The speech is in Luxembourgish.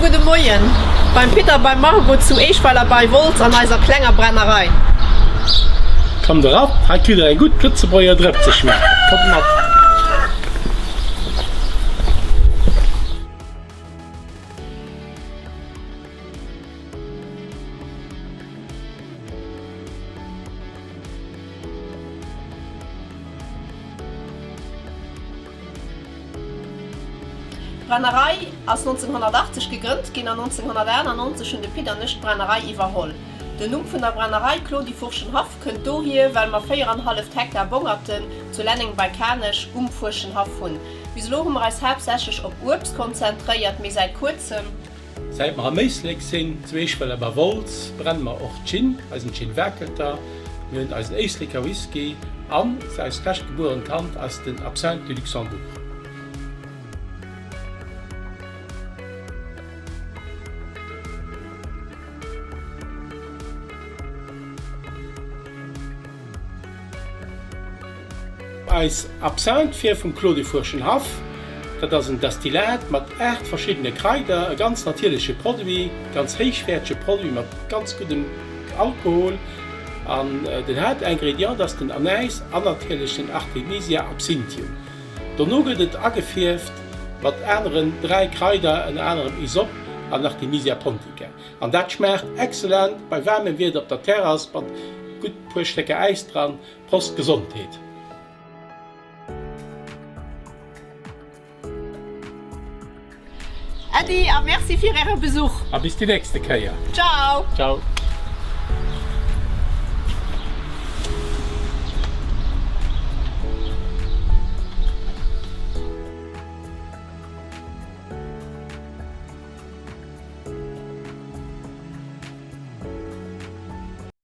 gudde Moien beim Pit a beim Margot zu Eeschweiler bei Wolz an eiser klenger Brennerei. Kommt erop, hei kritt der eng gutt Lëtzebuerger Drëpp ze schmaachen. Kommt mat! D'Brennerei ass 1980 gegrënnt ginn an 1998 hunn de Pit an ech d'Brennerei iwwerholl. Den Numm vun der Brennerei Claudy Furschenhaff kënnt dohier, well mer 4,5 Hektar Bongerten zu Lenneng bei Kanech um Furschenhaff hunn. Bis elo hu mer eis haaptsächlech op Uebst konzentréiert, mee säit kuerzem, Säit mer am Éislek sinn, zu Eeschwëller bei Wolz, brenne mer och Gin, eisen Gin Wakelter. Mir hunn eisen Éisleker Whisky an eist lescht gebuerent Kand ass den Absinthe du Luxembourg. Eis Absinthe vum Clos du Furschenhaff, dat ass en Destillat mat 8 verschiddene Kraider, e ganz natierleche Produit, ganz héichwäertege Produit mat ganz guddem Alkohol. An den Haaptingrédient ass den Anäis an natierlech den Artemisia absinthium. Dono gëtt et agefierft mat aneren 3 Kraider, ënner anerem Ysop an Artemisia pontica. An dat schmaacht excellent bei waarmem Wieder op der Terrass mat gutt puer Stécker Äis dran. Prost Gesondheet! Äddi a Merci fir äre Besuch. A bis déi nächste Kéier. Ciao! Ciao!